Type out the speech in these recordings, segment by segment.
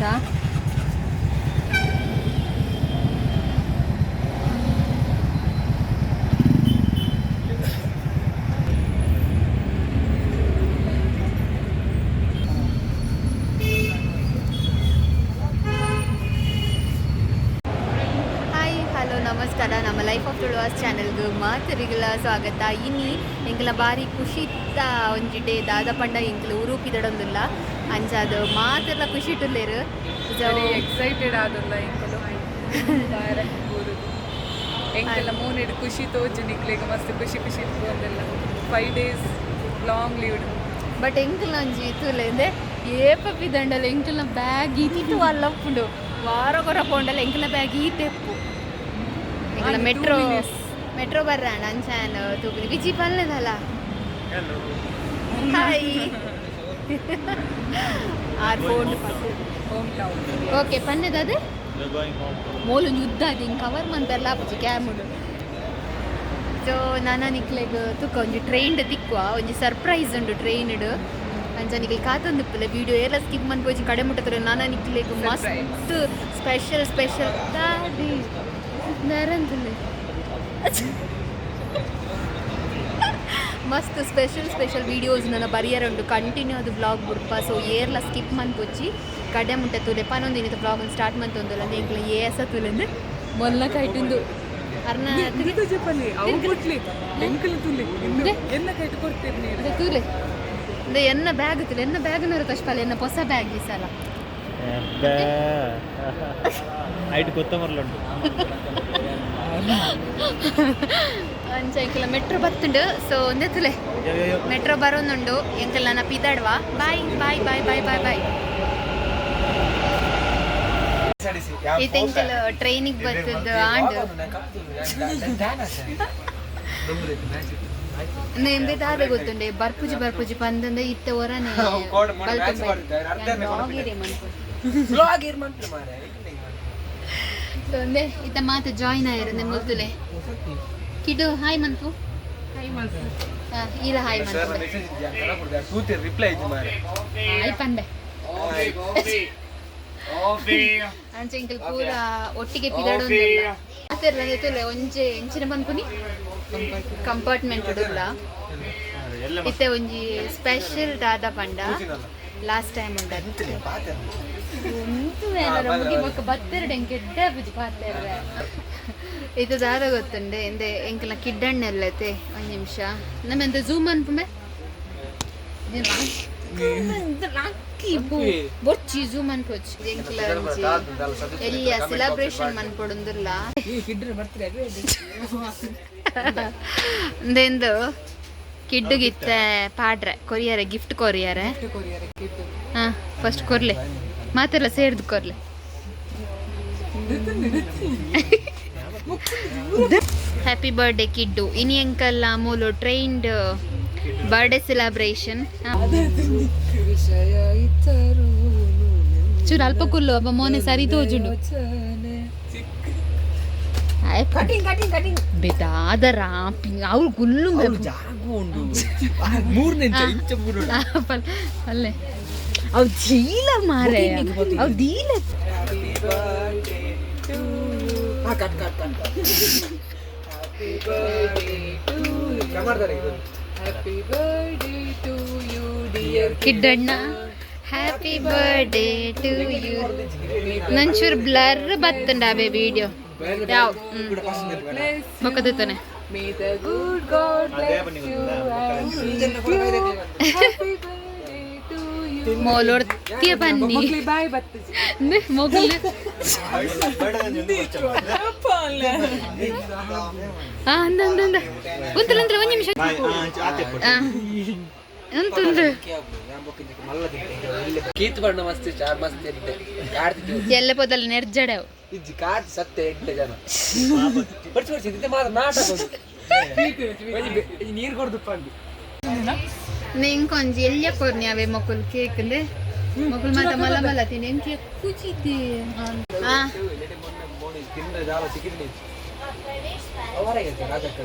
ನಿಮಿಷ. Hi, hello, ನಮಸ್ಕಾರ. ನಮ್ಮ ಲೈಫ್ ಆಫ್ ತುಳುವಾಸ್ ಚಾನೆಲ್ಗೆ ಮಾತರಿಗಳ ಸ್ವಾಗತ. ಇನಿ ಎಂಕಲ ಬಾರಿ ಖುಷಿತ್ತ ಒಂಜಿ ಡೇ. ದಾದ ಪಂಡ ಎಂಕಲ ಉರುಪಿದಡೊಂದುಲ್ಲ. ಅಂಚಾದ್ ಮಾತೆಲ್ಲ ಖುಷಿ ಇಟ್ಟುಲ್ಲೇರು. ವೆರಿ ಎಕ್ಸೈಟೆಡ್ ಆದಲ್ಲ ಎಂಕಲು ಬಾರೆ ಊರುದು. ಎಂಕೆಲ್ಲ ಮೋನೆಡ್ ಖುಷಿ ತೋಜು ನಿಕ್ಲೆಗ್ ಮಸ್ತ್ ಖುಷಿ ಖುಷಿ ಇಟ್ಕೊಂಡೆಲ್ಲ 5 ಡೇಸ್ ಲಾಂಗ್ ಲೀವ್ಡ್. ಬಟ್ ಎಂಕಲ್ನ ಒಂಜಿ ತೂಲೆಂದೆ ಏಪ ಪಿದಂಡಲ ಎಂಕಲ್ನ ಬ್ಯಾಗ್ ಇತ್ತು ಅಲ್ಲಪ್ಪುಂಡು. ವಾರ ಕೊರ ಪೋಂಡಲ ಎಂಕಲ್ನ ಬ್ಯಾಗ್ ಈ ತೆಪ್ಪು. ಎಂಕಲ್ನ two metro minutes. Metro ಬರ್ರಾಣ ಅಂಚಾನ್ ತೂಪಿನಿ. ವಿಜಿ ಪನ್ಲೆದಲ್ಲ. ಹಾಯ್ ಆರ್ phone. Home town. Okay, ಪನ್ನೆದಾದ ಮೋಲು ಯುದ್ಧ ಅದು ಹಿಂಗೆ ಕವರ್ ಮಂತೆಲ್ಲ ಆಪುಜಿ ಕ್ಯಾಮುಡು. ಸೊ ನಾನ ನಿಕ್ಲೆಗ್ ತುಕ್ಕ ಒಂಜಿ ಟ್ರೈನ್ಡ್ ತಿಕ್ಕುವ, ಒಂಜಿ ಸರ್ಪ್ರೈಸ್ ಉಂಡು ಟ್ರೈನ್ಡ್. ಅಂಚ ನಿಕ್ಲೆ ಕಾತೊಂದಿಪ್ಪುಲೆ. ವಿಡಿಯೋ ಏರ್ಲ ಸ್ಕಿಪ್ ಮನ್ಪೊಜಿ, ಕಡೆ ಮುಟ್ಟತಾರೆ. ನಾನ ನಿಕ್ಲೆಗ್ ಮಸ್ತ್ ಸ್ಪೆಷಲ್ ಸ್ಪೆಷಲ್ ದಾದಿ ನರಂತುಲೆ ಮಸ್ತ್ ಸ್ಪೆಷಲ್ ಸ್ಪೆಷಲ್ ವೀಡಿಯೋಸ್ ನನ್ನ ಬರಿಯರ ಉಂಡು. ಕಂಟಿನ್ಯೂ ಅದು ಬ್ಲಾಗ್ ಬುಡ್ಪ. ಸೊ ಏರ್ಲ ಸ್ಕಿಪ್ ಮನ್ಪೊಚ್ಚಿ, ಕಡೆ ಮುಟ್ಟ ತೂಲೆ. ಪನೊಂದು ಇನ್ನಿತ ಬ್ಲಾಗ್ ಸ್ಟಾರ್ಟ್ ಮಂತೊಂದುಲ್ಲ. ಎಂಕ್ಲ ಏಸ ತೂಲೆಂದು ಮೊಲ್ಲ ಕೈಟುಂದು ಅರ್ನ. ಜಪಲ್ಲಿ ಅವು ಕೊಟ್ಲಿ ಎಂಕಲ್ ತುಲಿ ಇನ್ನು ಎಲ್ಲ ಕೈಟ್ ಕೊಡ್ತೀರಿ ನೀನು. ಅದೇ ತೂಲೆ ಅಂದ್ರೆ ಎನ್ನ ಬ್ಯಾಗ್ ತುಲೆ, ಎನ್ನ ಬ್ಯಾಗ್ ನರ ತಶ್ಪಾಲ, ಎನ್ನ ಹೊಸ ಬ್ಯಾಗ್ ಈ ಸಲ. ಐಟ್ ಕೊತ್ತಂಬರ್ಲ ಉಂಟು. ಅಂಚ ಎಂಕಲ ಮೆಟ್ರೋ ಬತ್ತುಂಡು. ಸೊ ಒಂದೇ ತುಲೆ, ಮೆಟ್ರೋ ಬರೋನುಂಡು. ಎಂಕಲ್ ನನ್ನ ಪಿದಾಡ್ವಾ. Bye bye bye bye bye bye. ಇತ್ತೆ ಎಂಕಲ್ ಟ್ರೈನಿಗೆ ಬರ್ತದ ಆಂಡ್ ಎಂಬೆ ದಾದ ಗೊತ್ತುಂಡೆ. ಬರ್ಪುಜಿ ಬರ್ಪುಜಿ ಪಂದಂದೆ ಇತ್ತೆ ಒರನೆ. ಒಂದೇ ಇತ್ತ ಮಾತು ಜಾಯಿನ್ ಆಯಿರ ಮುಲ್ತುಲೆ. ಕಿಡು ಹಾಯ್ ಮನ್ಪು. ಹಾ, ಈಲ ಹಾಯ್ ಮನ್ಪು. ರಿಪ್ಲೈ ಇದ್ದು ಮಾರೆ. ಹಾಯ್ ಪಂದೆ. ಅಂಚ ಎಂಕಲ್ ಪೂರ ಒಟ್ಟಿಗೆ ಪಿದಾಡೊಂದುಲ್ಲ. ಮಾತೆರ್ಲ ತುಲೆ ಒಂಜೆ ಎಂಚಿನ ಪನ್ಪುನಿ ಕಂಪಾರ್ಟ್ಮೆಂಟ್ ಉಲ್ಲ. ಇತ್ತೆ ಒಂಜಿ ಸ್ಪೆಷಲ್ ದಾದ ಪಂಡ ಲಾಸ್ಟ್ ಟೈಮ್ ಉಂಡ ಉಂತು ಮುಗಿ ಬೊಕ್ಕ ಬತ್ತೆರಡು ಎಂಕ್ ಎಡ್ಡೆ ಆಪುಜಿ ಪಾತೆರ್ರೆ. ಇದು ದಾದ ಗೊತ್ತುಂಡೆ ಎಂದೆ ಎಂಕಲ್ನ ಕಿಡ್ಡಣ್ಣೆಲ್ಲತೆ. ಒಂಜಿ ನಿಮಿಷ, ನಮ್ಮ ಎಂತ ಝೂಮ್ ಅನ್ಪುಮೆ ಬೊಚ್ಚಿ ಝೂಮ್ ಅನ್ಪೊಚ್ಚಿ. ಎಂಕಲ ಒಂಜಿ ಎಲ್ಲಿಯ ಸೆಲೆಬ್ರೇಷನ್ ಮನ್ಪೊಡುಂದುಲ್ಲ. ಇಂದೆಂದು ಕಿಡ್ಡುಗಿತ್ತೆ ಪಾಡ್ರೆ ಕೊರಿಯರೆ, ಗಿಫ್ಟ್ ಕೊರಿಯರೆ. ಕೊರಿಯರ್ ಕಿಟ್ಟು. ಹಾ, ಫಸ್ಟ್ ಕೊರ್ಲೆ, ಮಾತೆಲ್ಲ ಸೇರ್ದು ಕೊರ್ಲೆ. Happy birthday ಕಿಡ್ಡು. ಇನಿ ಎಂಕಲ್ಲ ಮೂಲು ಟ್ರೈನ್ಡ್ ಬರ್ಡೇ ಸೆಲೆಬ್ರೇಷನ್. ವಿಷಯ ಇತ್ತರು. ಚೂರು ಅಲ್ಪ ಕುಲ್ಲು ಅಬ್ಬ, ಮೋನೆ ಸರಿ ತೋಜುಂಡು. Cutting cutting cutting. ಬೆದಾದ ರಾಪಿ ಅವ್ರು ಗುಲ್ಲು. ಜಾಗು ಉಂಡು ಮೂರನೇ ಇಂಚ ಮೂರು. ಅಲ್ಲೇ ಅವ್ ಜೀಲ ಮಾರೆ, ಅವ್ ದೀಲ. Cut cut cut. Happy birthday to you, dear Kiddanna. Happy birthday to you. ನಂಚೂರು blur ಬತ್ತುಂಡ ಅಬೆ video ಯಾವ ಬೊಕ್ಕದಿತ್ತಾನೆ. May the good God bless you and keep you. Happy birthday to you. ಮೋಲೊಡ್ತಿಯ ಬನ್ನಿ. Mowgli boy ಬತ್ತಜಿ. ಮೊಗಲ್. ಹಾ, ಅಂದ ಅಂದ ಅಂದ ಉಂತುಲ ಅಂದ್ರೆ ಒಂದು ನಿಮಿಷ. ಹಾ, ಉಂತುಂದು. ಕೀತ್ ಬಣ್ಣ ಮಸ್ತ್ ಚಾರ್ ಮಸ್ತ್ ಎಡ್ಡೆ ಕಾರ್ತಿ. ಎಲ್ಲ ಪೊದಲ್ ನೆರ್ಜಡವು. ಇಜ್ಜಿ ಕಾರ್ತಿ ಸತ್ತೆ ಎಡ್ಡೆ ಜನ ಬರ್ಸಿ ಬರ್ಸಿ ಇದ್ದೆ ಮಾತ್ರ ನಾಟಕ ಒಂದು. ಒಂಜಿ ನೀರು ಕೊಡ್ದು ಪಂಡಿ. ನಿಂಕೊಂಜಿ ಎಲ್ಯ ಕೊರ್ನಿ ಅವೇ ಮೊಕುಲ್ ಕೇಕ್ ಅಂದೆ. ಮೊಕುಲ್ ಮಾತ ಮಲ್ಲ ಮಲ್ಲ ತಿಂಡಿ ಎಂಕೆ ಕುಚಿದ್ದೆ. ಹಾ. ತಿಂದ ಜಾಲ ಸಿಕ್ಕಿದ್ನಿ ಅವರಾಗೆ ರಾಜಕ್ಕ.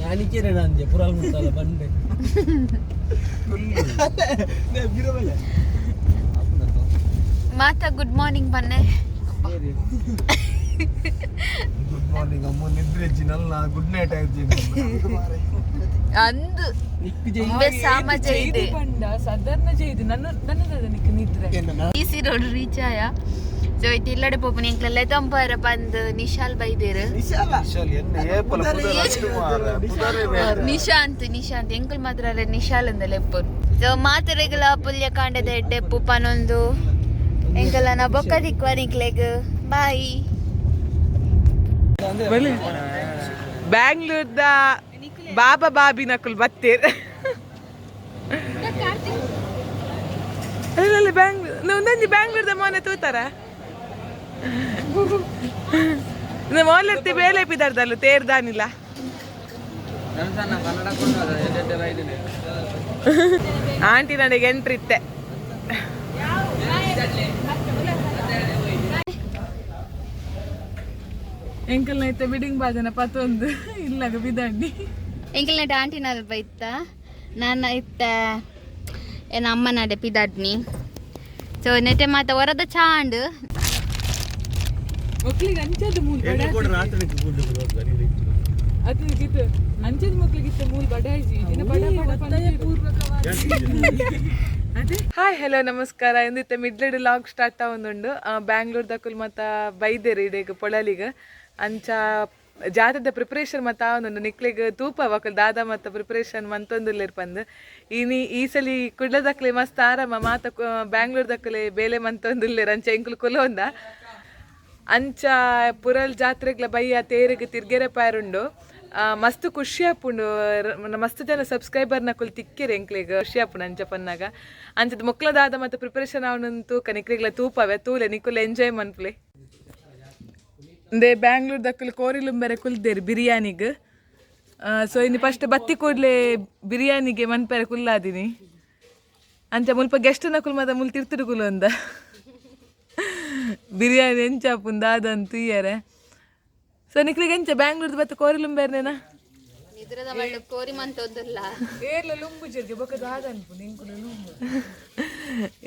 ಯಾನಿಕೇರೆ ನಂಜೆ ಪುರಾಲ್ ಮುಟ್ಟಾಲ ಬಂಡೆ. ಮಾತಾ ಗುಡ್ ಮಾರ್ನಿಂಗ್ ಬನ್ನೆ. ಗುಡ್ ಮಾರ್ನಿಂಗ್ ಅಮ್ಮ, ನಿದ್ರೆ ನಲ್ಲ ಗುಡ್ ನೈಟ್ ಆಯ್ತು. ಅಂದು ಇಂಬೆ ಸಾಮಜ ಇದೆ. ಪಂಡ ಸಾಧಾರಣ ಜೈದು ನನ್ನ ನನ್ನದ ನಿಕ್ ನಿದ್ರೆ. ಈಸಿ ರೋಡ್ ರೀಚ್ ಆಯ. ಸೊ ಇತ್ತೆ ಇಲ್ಲಡೆ ಪೋಪುನಿ ಎಂಕ್ಲೆಲ್ಲ ತಂಪಾರ ಬಂದು ನಿಶಾಲ್ ಬೈದೇರು. ನಿಶಾಂತ್ ನಿಶಾಂತ್ ಎಂಕುಲ್ ಮಾತ್ರ ಅಲ್ಲ, ನಿಶಾಲ್ ಅಂದಲೆ ಎಪ್ಪರು. ಸೊ ಮಾತೆರೆಗ್ಲ ಪುಲ್ಯ ಕಾಂಡದ ಎಡ್ಡೆಪ್ಪು ಪನೊಂದು ಎಂಕಲ ನಾ ಬೊಕ್ಕ ದಿಕ್ವ ನಿಕ್ಲೆಗ್. ಬಾಯ್. ಬ್ಯಾಂಗ್ಳೂರ್ದ ಬಾಬಾ ಬಾಬಿ ನಕುಲ್ ಬತ್ತೇರ್ ಅಲ್ಲ ಬ್ಯಾಂಗ್ಳೂರ್ ಒಂದೊಂದು ಬ್ಯಾಂಗ್ಳೂರ್ದ ಮೋನೆ ತೂತಾರ ಮೋಲೆತ್ತಿ ಬೇಲೆ ಪಿದಾರ್ದಲ್ಲ ತೇರ್ದಾನಿಲ್ಲ. ಆಂಟಿ ನನಗೆ ಎಂಟ್ರಿ ಇತ್ತೆ. ಎಂಕಲ್ ನೈತೆ ಬಿಡಿಂಗ್ ಬಾಜನ ಪತ್ತೊಂದು ಇಲ್ಲಾಗ ಬಿದಂಡಿ. ಎಂಕಲ್ ನಟ ಆಂಟಿನ ಬೈತ್ತ, ನಾನು ಇತ್ತ ಏನ ಅಮ್ಮನಡೆ ಪಿದಾಡ್ನಿ. ಸೊ ನೆಟೆ ಮಾತ ಹೊರದ ಚಾಂಡ್. ಮಕ್ಳಿಗೆ ಅಂಚದ ಮೂಲ್ ಬಡ ಅದು ಗಿತ್ತು ಅಂಚದ ಮಕ್ಳಿಗೆ ಇತ್ತ ಮೂಲ್ ಬಡಾಜಿ ದಿನ ಬಡ ಬಡ. ಹಾಯ್ ಹಲೋ ನಮಸ್ಕಾರ ಎಂದಿತ್ತ ಮಿಡ್ಲೆಡ್ ಲಾಗ್ ಸ್ಟಾರ್ಟ್ ಆವೊಂದುಂಡು. ಬ್ಯಾಂಗ್ಳೂರ್ ದಕುಲ್ ಮತ್ತ ಬೈದೇರು ಇಡೀಗ ಪೊಳಲಿಗ. ಅಂಚ ಜಾತ್ರೆದ ಪ್ರಿಪ್ರೇಷನ್ ಮತ್ತ ಆವೊಂದುಂಡು. ನಿಕ್ಲೆಗ್ ತೂಪ ವಕಲ್ ದಾದಾ ಮತ್ತ ಪ್ರಿಪ್ರೇಷನ್ ಮಂತೊಂದುಲ್ಲೆರ್ ಪಂದ್. ಇನಿ ಈ ಸಲಿ ಕುಡ್ಲದಕ್ಲೆ ಮಸ್ತ್ ಆರಾಮ, ಮಾತ ಬ್ಯಾಂಗ್ಳೂರ್ ದಕುಲೆ ಬೇಲೆ ಮಂತೊಂದುಲ್ಲೆರ್. ಅಂಚ ಎಂಕುಲು ಕುಲೋಂದ. ಅಂಚ ಪುರಲ್ ಜಾತ್ರೆಗ್ಲ ಬಯ್ಯ ತೇರಿಗೆ ತಿರ್ಗೆರೆ ಪಾರುಂಡು. ಮಸ್ತ್ ಖುಷಿ ಆಪುಂಡು. ಮಸ್ತ್ ಜನ ಸಬ್ಸ್ಕ್ರೈಬರ್ ನಕುಲ್ ತಿಕ್ಕಿರ್ ಎಂಕ್ಲೆಗ್, ಖುಷಿ ಆಪುಂಡು ಅಂಚ ಪನ್ನಾಗ. ಅಂಚದ ಮೊಕ್ಲದಾದ ಮತ್ತೆ ಪ್ರಿಪರೇಷನ್ ಅವನಂತೂ ತೂಕ ನಿಕ್ಲೆಗ್ಲ ತೂಪವೆ, ತೂಲೆ ನಿಕುಲ್ ಎಂಜಾಯ್ ಮನ್ಪುಲೆ. ಇಂದೆ ಬ್ಯಾಂಗ್ಳೂರ್ ದಕ್ಕುಲು ಕೋರಿಲುಂಬೆರೆ ಕುಲ್ದೇರು ಬಿರಿಯಾನಿಗ್. ಸೊ ಇನ್ನು ಫಸ್ಟ್ ಬತ್ತಿ ಕೂಡ್ಲೆ ಬಿರಿಯಾನಿಗೆ ಮನ್ಪೆರೆ ಕುಲ್ಲಾದಿನಿ. ಅಂಚ ಮುಲ್ಪ ಗೆಸ್ಟ್ ನಕುಲ್ ಮಾತ ಮುಲ್ ತಿರ್ತುಡು ಕುಲು ಅಂದ ಬಿರಿಯಾನಿ ಎಂಚಾಪುಂದು ದಾದಂತ ಇಯರೆ. ಸೊ ನಿಕ್ಲಿಗೆ ಎಂಚ ಬ್ಯಾಂಗ್ಳೂರ್ದ ಬತ್ತ ಕೋರಿಲುಂಬೇರ್ನೇನಾ? ನಿದ್ರದ ಬಳ್ಳು ಕೋರಿ ಮಂತೊಂದುಲ್ಲ.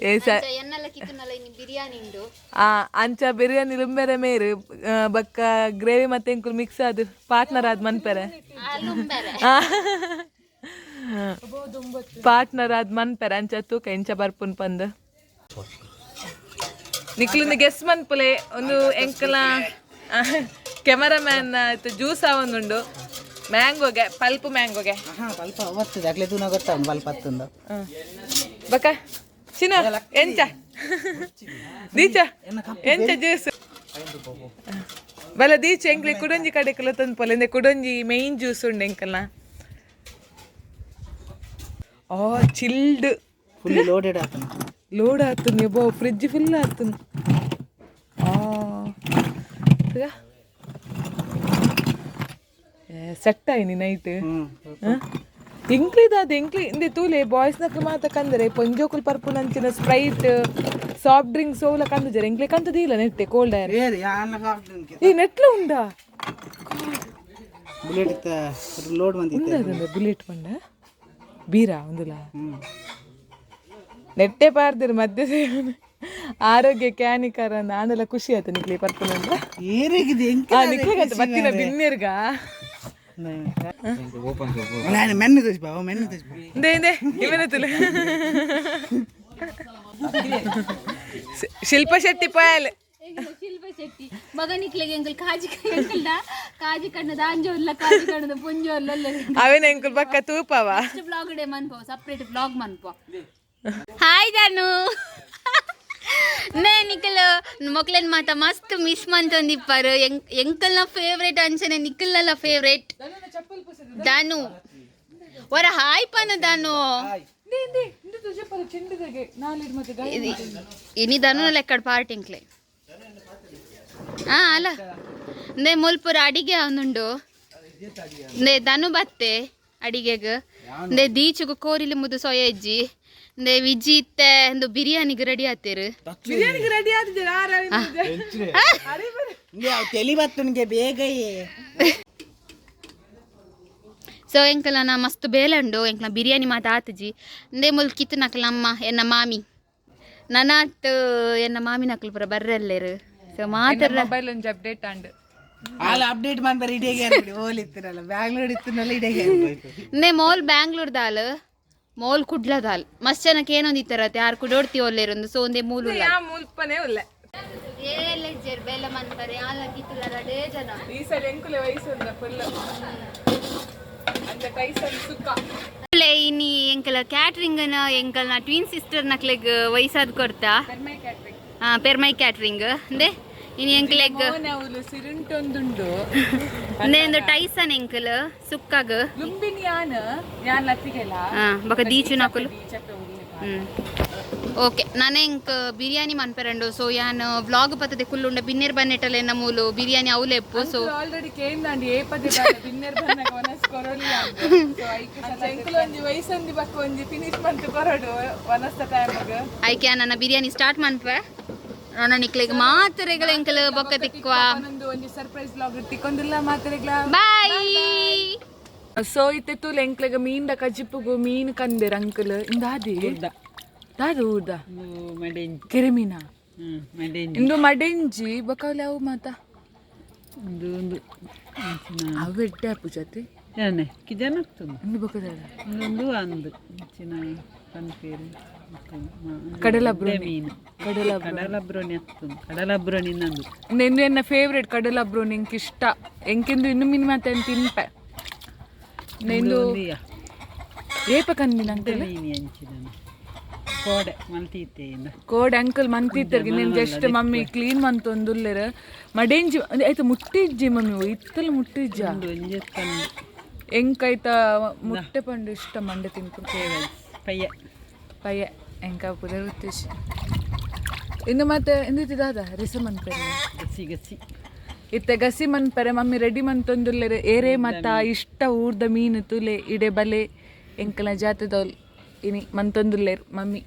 ಏ ಸ ಎನ್ನಲ್ಲ ಕಿತ್ತುನಲ್ಲ ಇನ್ನು ಬಿರಿಯಾನಿ ಉಂಡು. ಆ ಅಂಚ ಬಿರಿಯಾನಿ ಲುಂಬೆರೆ ಮೇರು ಬಕ್ಕ ಗ್ರೇವಿ ಮತ್ತೆ ಎಂಕುಲು ಮಿಕ್ಸ್ ಅದು ಪಾರ್ಟ್ನರ್ ಆದ್ ಮನ್ಪೆರೆ. ಅಲ್ಲುಂಬೆರೆ. ಪಾರ್ಟ್ನರ್ ಆದ್ ಮನ್ಪೆರೆ. ಅಂಚ ತೂಕ ಎಂಚ ಬರ್ಪುನ್ ಪಂದ್ ನಿಕ್ಲೊಂದು ಗೆಸ್ ಮನ್ಪುಲೆ. ಒಂದು ಎಂಕಲ ಕೆಮರಾಮ್ಯಾನ್ ಜ್ಯೂಸ್ ಆವೊಂದುಂಡು ಮ್ಯಾಂಗೋಗೆ, ಪಲ್ಪ್ ಮ್ಯಾಂಗೋಗೆ. ಹಾ, ಪಲ್ಪ ಬರ್ತದೆ ಅಗ್ಲೆ ತೂನ ಗೊತ್ತಾಗ ಪಲ್ಪ ಹತ್ತುಂದು. ಬಕ ಚಿನ್ನ ಎಂಚ ದೀಚ ಎಂಚ ಜ್ಯೂಸ್ ಬಲ ದೀಚ ಎಂಕ್ಲೆ ಕುಡೊಂಜಿ ಕಡೆ ಕುಲ ತಂದು ಇಂದೆ ಕುಡೊಂಜಿ ಮೇನ್ ಜ್ಯೂಸ್ ಉಂಡು ಎಂಕಲ್ನ. ಆ ಚಿಲ್ಡ್. ಫುಲ್ ಲೋಡೆಡ್ ಆತನ. ಲೋಡ್ ಆತುಂದು ಎಬೋ, ಫ್ರಿಜ್ ಫುಲ್ ಆತುಂದು. ಆ ಸೆಟ್ ಆಯ್ನಿ ನೈಟ್. ಎಂಕ್ಲಿದ ಅದು ಎಂಕ್ಲಿ ಇಂದೆ ತೂಲೆ ಬಾಯ್ಸ್ ನಕ್ಲು ಮಾತ ಕಂದರೆ ಪೊಂಜೋಕುಲ್ ಪರ್ಪುನಂಚಿನ ಸ್ಪ್ರೈಟ್ ಸಾಫ್ಟ್ ಡ್ರಿಂಕ್ಸ್ ಓಲ ಕಂದುಜರೆ. ಎಂಕ್ಲೆ ಕಂತದಿಲ್ಲ ನೆಟ್ಟೆ ಕೋಲ್ಡ್ ಏರ್. ಏರಿ ಯಾನ ಸಾಫ್ಟ್ ಡ್ರಿಂಕ್. ಈ ನೆಟ್ಲ ಉಂಡಾ? ಬುಲೆಟ್ ಲೋಡ್ ಬಂದಿತ್ತು. ಉಂಡದ ಬುಲೆಟ್ ಪಂಡ ಬೀರಾ ಉಂದುಲ ನೆಟ್ಟೆ ಪಾರ್ದಿರು ಮಧ್ಯ ಸೇವನೆ ಆರೋಗ್ಯಕ್ಕೆ ಹಾನಿಕರ. ನಾನೆಲ್ಲ ಖುಷಿ ಆಯ್ತು ನಿಕ್ಲೆ ಪರ್ಪುನಂದ. ಏರಿಗಿದೆ ಎಂಕ. ಆ ನಿಕ್ಲೆಗಂತ ಬತ್ತಿನ ಬಿನ್ನೆರ್ಗ. ನಾನು ಮೆನ್ನು ತೋಜ್ ಬಾವ, ಮೆನ್ನು ತೋಜ್ ಬಾ. ಇಂದೆ ಇಂದೆ ಇವನ ತುಲೆ ಶಿಲ್ಪ ಶೆಟ್ಟಿ ಪಾಯಲ್. ಶಿಲ್ಪ ಶೆಟ್ಟಿ ಮಗ ನಿಕ್ಲೆಗೆ ಎಂಕಲ್ ಕಾಜಿ ಎಂಕಲ್ದ ಕಾಜಿ ಕಣ್ಣದ ಅಂಜೋಲ್ಲ, ಕಾಜಿ ಕಣ್ಣದ ಪುಂಜೋಲ್ಲ. ಅವೇನ ಎಂಕುಲ್ ಪಕ್ಕ ತೂಪವ. ಬ್ಲಾಗ್ ಡೇ ಮನ್ಪೋ, ಸಪ್ರೇಟ್ ಬ್ಲಾಗ್ ಮನ್ಪೋ. ಹಾಯ್ ಜಾನು ನೇ ನಿಖಲ್ ಮೊಕ್ಲೆನ್ ಮಾತ ಮಸ್ತ್ ಮಿಸ್ ಮಂತೊಂದಿಪ್ಪಾರು. ಎಂಕಲ್ನ ಫೇವ್ರೇಟ್ ಅಂಚನೆ ನಿಖಲ್ನಲ್ಲ ಫೇವ್ರೇಟ್ ದಾನು. ವರ ಹಾಯ್ ಪನು ದಾನು. ಇನಿ ಧನು ಲೆಕ್ಕಡ್ ಪಾರ್ಟಿಂಕ್ಲೆ. ಹಾ ಅಲ್ಲ ನೇ ಮುಲ್ಪುರ ಅಡಿಗೆ ಅವನುಂಡು. ನೇ ದನು ಬತ್ತೆ ಅಡಿಗೆಗ್. ನೇ ದೀಚುಗು ಕೋರಿಲಿ ಮುದ್ದು ಸೊಯಜ್ಜಿ. ನೇ ವಿಜಿತ್ತೆ ಒಂದು ಬಿರಿಯಾನಿಗೆ ರೆಡಿ ಆತೇರು. ಬಿರಿಯಾನಿಗೆ ರೆಡಿ ಆದಿದ್ದಾರೆ. ತೆಲಿ ಬತ್ತುನಿಗೆ ಬೇಗ. ಸೊ ಎಂಕಲನ ಮಸ್ತ್ ಬೇಲೆ ಉಂಡು ಎಂಕಲ ಬಿರಿಯಾನಿ ಮಾತ ಆತುಜಿ ಇಂದೇ ಮುಲ್ ಕಿತ್ತು ನಕಲ ಅಮ್ಮ ಎನ್ನ ಮಾಮಿ ನನಾತ್ ಎನ್ನ ಮಾಮಿ ನಕಲ್ ಪೂರ ಬರ್ರೆಲ್ಲೇರು ಸೊ ಮಾತ್ರ ಮೊಬೈಲ್ ಒಂಜಿ ಅಪ್ಡೇಟ್ ಆಂಡ್ ಆಲ ಅಪ್ಡೇಟ್ ಮಾಡ್ಬಾರ ಇಡೀ ಓಲ್ ಇತ್ತಿರಲ್ಲ ಬ್ಯಾಂಗ್ಳೂರ್ ಇತ್ತಿನಲ್ಲ ಇಡೀ ನೇ ಮೋಲ್ ಬ್ಯಾಂಗ್ಳೂರ್ ದಾಲ್ ಮೋಲ್ ಕುಡ್ಲ ದಾಲ್ ಮಸ್ತ್ ಜನಕ್ಕೆ ಏನೊಂದು ಇತ್ತಾರತ್ತೆ ಯಾರು ಕುಡೋಡ್ತಿ ಒಲ್ಲೇರೊಂದು ಸೊ ಒಂದೇ ಮೂಲು ಯಾ ಮುಲ್ಪನೆ ಉಲ್ಲೆ ಏಲೆಜ್ಜೆರ್ ಬೇಲೆ ಮನ್ಪರೆ ಆಲ ಕಿತ್ತುಲ ರಡೇ ಜನ ಈ ಸಲ ಎಂಕುಲೆ ವಯಸ್ಸು ಫುಲ್ ಅಂಚ ಟೈಸನ್ ಸುಕ್ಕ ಇನಿ ಎಂಕಲ ಕ್ಯಾಟ್ರಿಂಗ್ ಎಂಕಲ್ನ ಟ್ವಿನ್ ಸಿಸ್ಟರ್ ನಕ್ಲೆಗ್ ವಯಸ್ಸಾದ್ ಕೊರ್ತಾ. ಹಾ, ಪೆರ್ಮೈ ಕ್ಯಾಟ್ರಿಂಗ್ ಅಂದೆ ಇನಿ ಎಂಕಲೆಗ್ ಅವ್ಲು ಸಿರಿಂಟೊಂದುಂಡು. ಅಂದೆ ಒಂದು ಟೈಸನ್ ಎಂಕಲ್ ಸುಕ್ಕಾಗ. ಲುಂಬಿನಿ ಯಾನ್ ಯಾನ್ ಲತ್ತಿಗೆಲ. ಹಾ, ಬೊಕ ದೀಚು ನಕುಲು. ಓಕೆ, ನಾನೇ ಇಂಕ್ ಬಿರಿಯಾನಿ ಮನ್ಪೆರಂಡು. ಸೊ ಯಾನ್ ವ್ಲಾಗ್ ಪತ್ತದೆ ಕುಲ್ಲುಂಡ ಬಿನ್ನೇರ್ ಬನ್ನೆಟಲೆ ಎನ್ನ ಮೂಲು ಬಿರಿಯಾನಿ ಅವ್ಲೆಪ್ಪು ಸೊ. ಆಲ್ರೆಡಿ ಕೇಂದಾಂಡಿ ಏ ಪದೇ ಬಿನ್ನೇರ್ ಬನ್ನಗ ವನಸ್ ಕೊರೊಲಿ. ಸೊ ಐಕ್ ಎಂಕುಲು ಒಂಜಿ ವಯಸ್ಸೊಂದಿ ಬಕ್ಕ ಒಂಜಿ ಫಿನಿಶ್ ಮಂತು ಕೊರಡು ವನಸ್ತ ಟೈಮ್ಗ್. ಐಕೆ ನನ್ನ ಬಿರಿಯಾನಿ ಸ್ಟಾರ್ಟ್ ಮನ್ಪೆ ನನ್ನ ನಿಕ್ಲೆಗ್ ಮಾತ್ರೆಗಳ ಎಂಕಲ್ ಬೊಕ್ಕ ತಿಕ್ವಾ. ಒಂದೊಂದು ಒಂಜಿ ಸರ್ಪ್ರೈಸ್ ವ್ಲಾಗ್ ತಿಕ್ಕೊಂದಿಲ್ಲ ಮಾತ್ರೆಗ್ಲ. ಬಾಯ್. ಸೊ ಇತ್ತೆ ತೂಲೆ ಎಂಕ್ಲೆಗ ಮೀನ್ದ ಕಜಿಪುಗು ಮೀನ್ ಕಂದೆರ್ ಅಂಕಲ್. ಇಂದಾದಿ ದಾದ ಊರ್ದ ಕೆರೆ ಮೀನಾ ಇಂದು ಮಡೆಂಜಿ ಬೊಕ ಅವು ಮಾತ ಅವು ಎಡ್ಡೆ ಪೂಜಾತಿ. ಇಂದು ಬೊಕ ದಾದ? ಒಂದು ಪನ್ಪೇರು. ಕಡಲಬ್ರೋನಿ. ಮೀನು. ಕಡಲಬ್ರೋನಿ. ಕಡಲಬ್ರೋನಿ ಅತ್ತುಂದು ಕಡಲಬ್ರೋನಿ ನಂದು. ಇಂದು ಎನ್ನ ಫೇವ್ರೇಟ್ ಕಡಲಬ್ರೋನಿ, ಎಂಕ್ ಇಷ್ಟ. ಎಂಕೆಂದು ಇನ್ನು ಮೀನು ಮಾತ ತಿನ್ಪೆ ಇಂದು. ಏಪ ಕಂದಿನ ಅಂಕಲ್? ಮೀನು ಹಂಚಿದನು ಕೋಡೆ ಮಲ್ತೀತೆ. ಕೋಡೆ ಅಂಕಲ್ ಮಂತಿತ್ತರ್ಗೆ ಇನ್ನೇನು ಜಸ್ಟ್ ಮಮ್ಮಿ ಕ್ಲೀನ್ ಮಂತೊಂದುಲ್ಲೆರ್. ಮಡೆಂಜಿ ಆಯ್ತು ಮುಟ್ಟಿಜ್ಜಿ ಮಮ್ಮಿ, ಇತ್ತಲ ಮುಟ್ಟಿಜ್ಜ. ಒಂಜಿ ತಂದು. ಎಂಕೈತ ಮುಟ್ಟೆ ಪಂಡು ಇಷ್ಟ ಮಂಡೆ ತಿನ್ಪು. ಪಯ್ಯ. ಪಯ್ಯ ಎಂಕ ಪುದರ್ ಉತ್ತೇಶ್ ಇನ್ನು ಮತ್ತೆ ಇಂದಿತ್ತು ದಾದ ರಿಸ ಮನ್ಪೆರೆ? ಗಸಿ ಗಸಿ. ಇತ್ತೆ ಗಸಿ ಮನ್ಪೆರೆ ಮಮ್ಮಿ ರೆಡಿ ಮಂತೊಂದುಲ್ಲೆರ್. ಏರೇ ಮತ್ತ ಇಷ್ಟ ಊರ್ದ ಮೀನು ತುಲೆ ಇಡೆ ಬಲೆ ಎಂಕಲ ಜಾತದೌಲ್ ಇನಿ ಮಂತೊಂದುಲ್ಲೆರ್ ಮಮ್ಮಿ.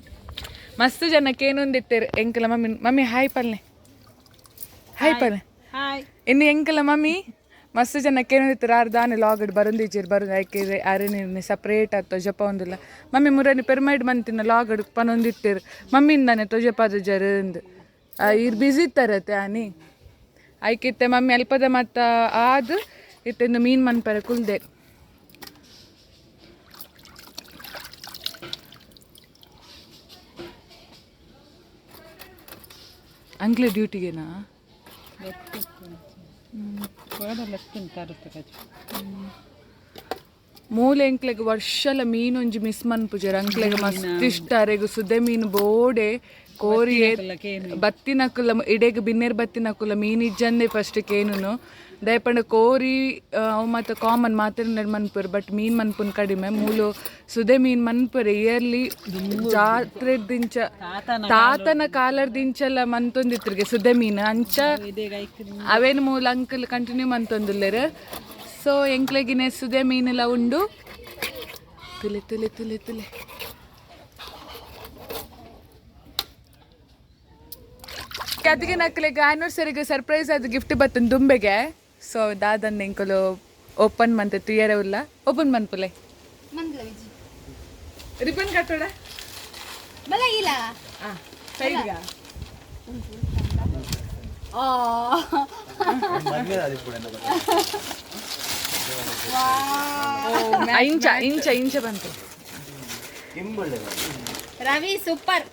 ಮಸ್ತ್ ಜನಕ್ಕೆ ಏನೊಂದಿತ್ತೆರ್ ಎಂಕಲ ಮಮ್ಮಿ. ಮಮ್ಮಿ ಹಾಯ್ ಪಲ್ಲೆ, ಹಾಯ್ ಪಲ್ಲೆ. ಹಾಯ್. ಇನ್ನು ಎಂಕಲ ಮಮ್ಮಿ ಮಸ್ತ್ ಜನಕ್ಕೆ ಏನೊಂದಿತ್ತೆರ್ ಆರು ದಾನೆ ಲಾಗಡ್ ಬರೊಂದಿಜ್ಜೆರ್ ಬರೋದು ಆಯ್ಕೆ ಅರೆ ಸಪ್ರೇಟ್ ಆತ್ ತೊಜಪ ಒಂದಿಲ್ಲ. ಮಮ್ಮಿ ಮುರನಿ ಪೆರ್ಮೈಡ್ ಮಂತಿನ ಲಾಗಡ್ ಪನೊಂದಿತ್ತೆರ್ ಮಮ್ಮಿಂದಾನೆ ತೊಜಪಾದ ಜರ್ ಅಂದ್ ಇರ್ ಬಿಸಿ ಇತ್ತಾರತೆ ಆನಿ ಐಕಿತ್ತೆ. ಮಮ್ಮಿ ಅಲ್ಪದ ಮತ್ತ ಆದ್ ಇತ್ತೆಂದು ಮೀನ್ ಮನ್ಪರೆ ಕುಲ್ದೆ. ಅಂಕ್ಲೆ ಡ್ಯೂಟಿಗೆನಾ? ಕೋಡೆ ಲತ್ತುಂದು ತರುತ್ತೆ ಕಜಿ. ಮೂಲೆ ಎಂಕ್ಲೆಗ್ ವರ್ಷಲ ಮೀನೊಂಜಿ ಮಿಸ್ ಮನ್ಪುಜೆರ್. ಅಂಕ್ಲೆಗ್ ಮಸ್ತ್ ಇಷ್ಟ ಅರೆಗ್ ಸುದೆ ಮೀನು ಬೋಡೆ ಕೋರಿ ಬತ್ತಿನಕುಲ ಇಡೆಗ್ ಬಿನ್ನೇರ್ ಬತ್ತಿನಕುಲ ಮೀನ್ ಇಜ್ಜಂದೆ ಫಸ್ಟ್ ಕೇನುನು. ದಯಪಂಡ ಕೋರಿ ಅವು ಮಾತ ಕಾಮನ್ ಮಾತ್ರ ಮನ್ಪುರ್, ಬಟ್ ಮೀನ್ ಮನ್ಪುನ್ ಕಡಿಮೆ. ಮೂಲು ಸುದೆ ಮೀನ್ ಮನ್ಪುರೆ ಇಯರ್ಲಿ ಜಾತ್ರೆ ದಿಂಚ ತಾತನ ಕಾಲರ್ ದಿಂಚಲ ಮಂತೊಂದಿತ್ರಿಗೆ ಸುದೆ ಮೀನು ಅಂಚ. ಅವೇನು ಮೂಲ ಅಂಕಲ್ ಕಂಟಿನ್ಯೂ ಮಂತೊಂದುಲ್ಲೆರ್. ಸೊ ಎಂಕ್ಲೆಗಿನೆ ಸುದೆ ಮೀನೆಲ್ಲ ಉಂಡು. ತುಲೆ ತುಲೆ ತುಲೆ ತುಲೆ ಅದಕ್ಕೆ ನಕ್ಲೆಗ್ ಆನಿವರ್ಸರಿಗೆ ಸರ್ಪ್ರೈಸ್ ಅದು ಗಿಫ್ಟ್ ಬತ್ತನ್ ದುಂಬೆಗೆ. ಸೊ ದಾದನ್ ಎಂಕುಲು ಓಪನ್ ಮಂತ್ ತುಯರೆ ಉಲ್ಲ ಓಪನ್ ಮನ್ಪುಲೆ. ರಿಬನ್ ಕಟ್ಟೋಡ. ಬಲ ಇಲ್ಲ. ಸೈಡ್ಗ. ಇಂಚ ಇಂಚ ಇಂಚ ಬಂತು. ರವಿ ಸೂಪರ್.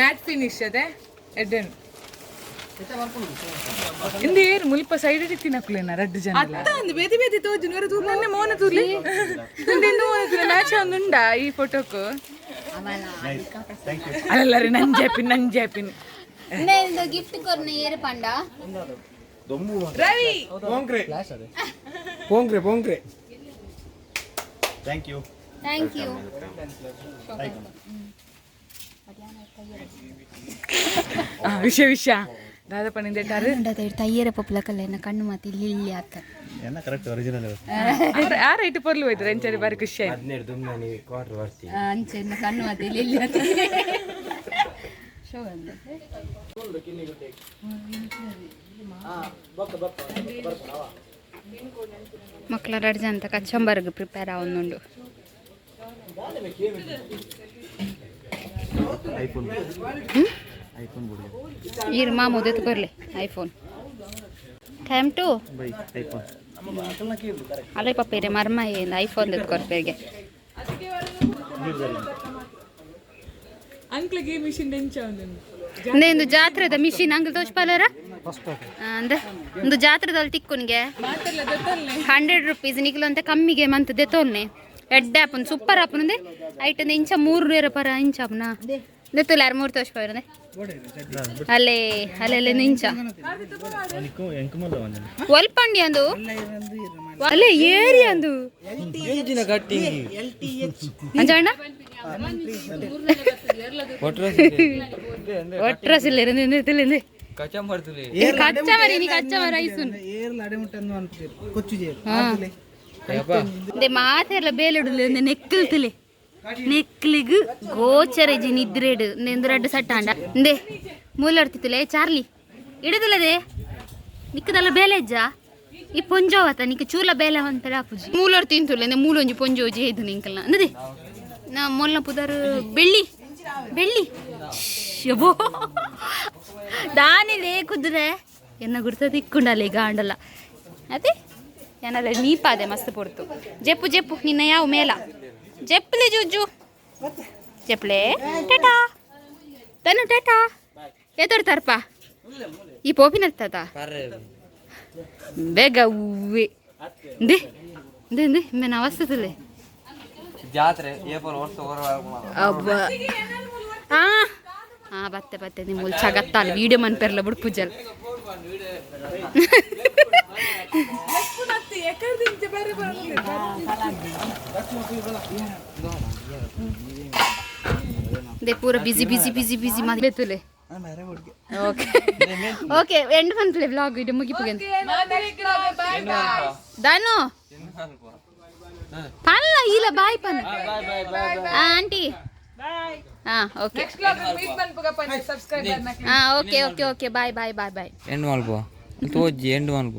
ಮ್ಯಾಟ್ ಫಿನಿಶ್ ಅದೇ ಎಡ್ಡೆನ್ ಇಂದು ಏನು ಮುಲ್ಪ ಸೈಡ್ ತಿನ್ನಕುಲೇನ ರಡ್ಡು ಜನ ಅತ್ತ ಬೇದಿ ಬೇದಿ ತೋಜು ನೂರ ತೂರ್ ನನ್ನೆ ಮೋನ ತೂರ್ಲಿ ಇಂದು ಮೋನ ತೂರ್ಲಿ ಮ್ಯಾಚ್ ಒಂದು ಉಂಡಾ ಈ ಫೋಟೋಕು ಅಲ್ಲಲ್ಲ ರೀ ನಂಜಾಪಿನ್ ನಂಜಾಪಿನ್. ಗಿಫ್ಟ್ ಕೊರ್ನ ಏರು ಪಂಡ? ರವಿ. ಪೋಂಕ್ರೆ ಪೋಂಕ್ರೆ ಪೋಂಕ್ರೆ. Thank you. Thank you. ವಿಷಯ ವಿಷಯ ದಾದಪ್ಪ ನಿಂದೆಟ್ಟಾರು. ತಯ್ಯರ ಪೊಪ್ಲಕಲ್ಲ ಎನ್ನ ಕಣ್ಣು ಮಾತು ಇಲ್ಲಿ ಇಲ್ಲಿ ಆತ. ಎಲ್ಲ ಕರೆಕ್ಟ್ ಒರಿಜಿನಲ್. ಆ ರೈಟ್ ಪೊರ್ಲು ಹೋಯ್ತು ಎಂಚರಿ ಬಾರಿ ಖುಷಿ ಆಯ್ತು. 12 ದುಮ್ಮನಿ ಕ್ವಾರ್ಟರ್ ಬರ್ತೀವಿ. ಅಂಚೆ ಎನ್ನ ಕಣ್ಣು ಮಾತು ಇಲ್ಲಿ ಇಲ್ಲಿ ಆತ. ಶೋ ಅಂದೆ. ಮಕ್ಕಳ ರಡ್ಜ ಅಂತ ಕಚಂಬರ್ಗ್ ಪ್ರಿಪೇರ್ ಆವೊಂದುಂಡು. ಐಫೋನ್ ಐಫೋನ್ ಬಿಡಿ. ಈರ್ ಮಾಮು ದೆತ್ಕೊರ್ಲೆ iPhone time to buy iPhone. ಅಲ್ಲೇ ಪಾಪ ಇರೆ ಮರ್ಮ ಏನು ಐಫೋನ್ ದೆತ್ಕೊರ್ಪೇರಿಗೆ. ಅಂಕ್ಲಿಗೆ ಈ ಮಿಷಿನ್ ಎಂಚ ಉಂಡು? ಇಂದು ಜಾತ್ರೆದ ಮಿಷಿನ್ ಅಂಗಲ್ ತೋಚ್ಪಾಲರ ಅಂದ ಒಂದು ಜಾತ್ರೆದಲ್ಲಿ ತಿಕ್ಕುನ್ಗೆ 100 ರುಪೀಸ್ ನಿಕ್ಲಂತ ಕಮ್ಮಿಗೆ ಮಂತ್ ದೆತೊನ್ನೆ ಎಡ್ಡೆ ಆಪುನ್ ಸೂಪರ್ ಆಪುನ್ ಐಟ್ ಇಂಚ 3 ಪರ ಇಂಚ ಆಪುನ ದೆತ್ತುಲ್ಲ ಯಾರು ಮೂರು ತೋಚ್ಪಾರ ಅಲ್ಲೇ ಅಲ್ಲೆಲ್ಲ ಇಂಚ. ಎಂಕುಮಲ್ಲ ಒಂಜಿ. ಒಲ್ಪಂಡಿ ಅಂದು ಅಲ್ಲೇ ಏರಿ ಅಂದು ಅಂಜಣ್ಣ ಒಟ್ರಸಿಲ್ಲ. ಕಚ್ಚಮರಿ ನೀ ಕಚ್ಚಮರಿ ಐಸುನ್. ಏರ್ಲ ಅಡೆಮುಟ್ಟನ್ನು ಅನ್ಪುಜೆರ್ ಕೊಚ್ಚುಜೆರ್. ದೆ ಮಾತೆರ್ಲ ಬೇಲೆಡುಲೆ ನೆಕ್ಕಲ್ತಲೆ ನೆಕ್ಲಿಗ್ ಗೋಚರ ಇಜ್ಜಿ ನಿದ್ರೆಡ್ ನೆಂದು ಸಟ್ಟಾಂಡ ಇಂದೆ ಮೂಲರ್ತಿತ್ತಲೆ ಚಾರ್ಲಿ ಇಡದಲ್ಲದೆ ನಿಕ್ಕದಲ್ಲ ಬೇಲೆ ಇಜ್ಜ ಈ ಪೊಂಜೋವತ ನಿಕ್ಕ ಚೂಲ ಬೇಲೆ ಹೊಂತಡ ಪೂಜಿ ಮೂಲರ್ ತಿಂತುಲೆ ಅಂದೆ ಮೂಲೊಂಜಿ ಪೊಂಜೋಜಿ ಇದು ನಿಂಕಲ್ನ ಅಂದದೆ ನಾ ಮೊಲ್ಲ ಪುದರ್ ಬೆಳ್ಳಿ ಬೆಳ್ಳಿ ಶಬೋ ದಾನಿಲೇ ಕುದುರೆ ಎನ್ನ ಗುರ್ತ ತಿಕ್ಕೊಂಡಲ್ಲ ಈಗ ಆಂಡಲ್ಲ ಅದೇ ಏನಲ್ಲ ಮೀಪಾದೆ ಮಸ್ತ್ ಪೊರ್ತು ಜೆಪ್ಪು ಜೆಪ್ಪು ನಿನ್ನ ಯಾವ ಮೇಲ ಜೆಪ್ಪಲೆ ಜುಜ್ಜು ಜೆಪ್ಲೆ ಟಾಟಾ ತನು ಟಾಟಾ ಎತ್ತೊಡ್ತಾರಪ್ಪ ಈ ಪೋಪಿನ ತಾತ ಬೇಗ ಹೂವೆ ದೆ ದೆ ದೆ ಮೇನ್ ಅವಸ್ಥೆ. ಜಾತ್ರೆ ಏಪಲ್ ವರ್ಷ. ಅಬ್ಬ ಆ ಆ ಬತ್ತೆ ಬತ್ತೆ ನಿಮ್ಮ ಚಗತ್ತಾಲ ವೀಡಿಯೋ ಮನ್ಪೆರ್ಲ ಬಿಡು ಪೂಜಲ್. ದೆ ಪೂರ ಬಿಸಿ ಬಿಸಿ ಬಿಸಿ ಬಿಸಿ ಮಾತುಲೆ. ಓಕೆ ಓಕೆ, ಎಂಡ್ ಮನ್ಪ್ಲೆ ವ್ಲಾಗ್ ಇದು ಮುಗಿಪುಗೆ. ದಾನು ಪಲ್ಲ ಇಲ್ಲ ಬಾಯ್ ಪನ್ ಆಂಟಿ. ಹಾ ಓಕೆ. ಸಬ್ಸ್ಕ್ರೈಬ್. ಹಾ okay okay okay, bye bye bye bye. End ಮಲ್ಪ ತೋಜಿ ಎಂಡ್ ಮಲ್ಪ.